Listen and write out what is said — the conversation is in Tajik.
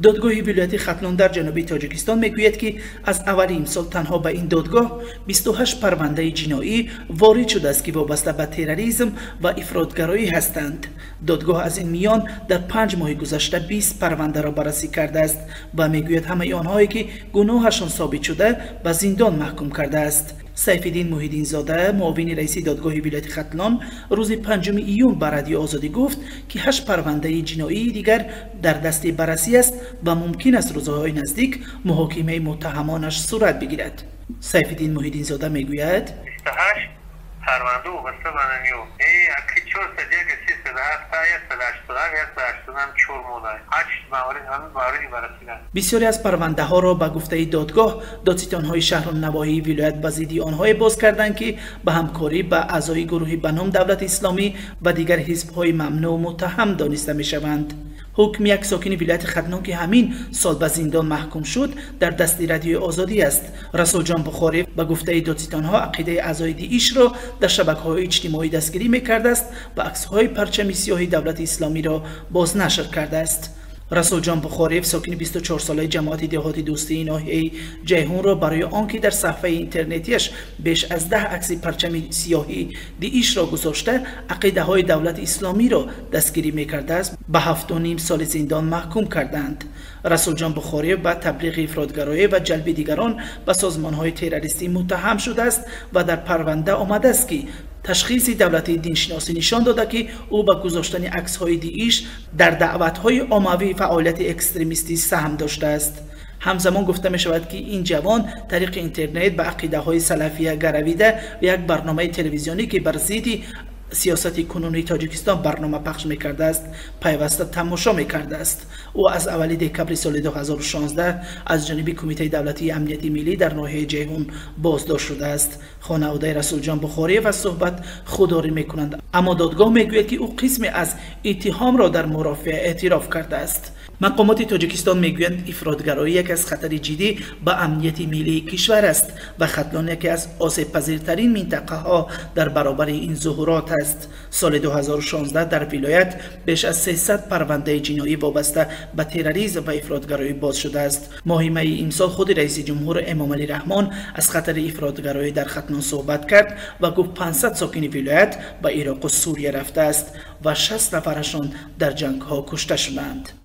Додгоҳи вилояти Хатлон дар ҷануби Тоҷикистон мегӯяд, ки аз аввали имсол танҳо ба ин додгоҳ 28 парвандаи ҷиноӣ ворид шудааст, ки вобаста ба терроризм ва ифротгароӣ ҳастанд. Додгоҳ аз ин миён дар 5 моҳи гузашта 20 парвандаро баррасӣ кардааст ва мегӯяд, ҳамаи онҳое ки гуноҳашон собит шуда, ба зиндон маҳкум кардааст. Сайфиддин Муҳиддинзода, муовини раиси додгоҳи вилояти Хатлон, рӯзи 5 июн ба Радиои Озодӣ гуфт, ки 8 парвандаи ҷиноии дигар дар дасти баррасӣ аст ва мумкин аст рӯзҳои наздик муҳокимаи муттаҳамонаш сурат бигирад. Сайфиддин Муҳиддинзода мегӯяд: 28 парванда вобаста ба намиё 401 307 187 184 мода 8 маврид ҳамин мавриди баррасӣ. Бисёре аз парвандаҳоро ба гуфтаи додгоҳ додситонҳои шаҳру навоҳии вилоят ба зидди онҳое боз карданд, ки ба ҳамкорӣ ба аъзои гурӯҳи ба ном Давлати Исломӣ ва дигар ҳизбҳои мамнӯъ муттаҳам дониста мешаванд. Ҳукми як сокини вилояти Хатлон, ки ҳамин сол ба зиндон маҳкум шуд, дар дасти Радиои Озодӣ аст. Расулҷон Бухориев ба гуфтаи додситонҳо ақидаи аъзои ДИИШро дар шабакаҳои иҷтимоӣ дастгирӣ мекардааст ва аксҳои парчами сиёҳи Давлати Исломиро бознашр кардааст. Расулҷон Бухориев, сокини 24-солаи ҷамоати деҳоти Дӯстии ноҳияи Ҷайҳунро барои он ки дар саҳфаи интернетиаш беш аз 10 акси парчами сиёҳи ДИИШро гузошта, ақидаҳои Давлати Исломиро дастгирӣ мекардааст, ба 7,5 соли зиндон маҳкум карданд. Расулҷон Бухориев ба таблиғи ифротгароӣ ва ҷалби дигарон ба созмонҳои террористӣ муттаҳам шудааст ва дар парванда омадааст, ки ташхиси давлатии диншиносӣ нишон дода, ки ӯ ба гузоштани аксҳои ДИИШ дар даъватҳои оммавӣ фаъолияти экстремистӣ саҳм доштааст. Ҳамзамон гуфта мешавад, ки ин ҷавон тариқи интернет ба ақидаҳои салафия гаравида ва як барномаи телевизионӣ, ки бар зидди сиёсати кунунии Тоҷикистон барнома пахш мекардааст, пайваста тамошо мекардааст. Ӯ аз аввали декабри соли 2016 аз ҷониби Кумитаи давлатии амнияти миллӣ дар ноҳияи Ҷайҳун боздошт шудааст. Хонаводаи Расулҷон Бухориев аз суҳбат худдорӣ мекунанд, аммо додгоҳ мегӯяд, ки ӯ қисме аз иттиҳомро дар мурофиа эътироф кардааст. Мақомоти Тоҷикистон мегӯянд, ифротгароӣ яке аз хатари ҷиддӣ ба амнияти миллии кишвар аст ва Хатлон яке аз осебпазиртарин минтақаҳо дар баробари ин зуҳурот аст. Соли 2016 дар вилоят беш аз 300 парвандаи ҷиноӣ вобаста ба терроризм ва ифротгароӣ боз шудааст. Моҳи майи имсол худи раиси ҷумҳур Эмомалӣ Раҳмон аз хатари ифротгароӣ дар Хатлон суҳбат кард ва гуфт, 500 сокини вилоят ба Ироқу Сурия рафтааст ва 60 нафарашон дар ҷангҳо кушта шуданд.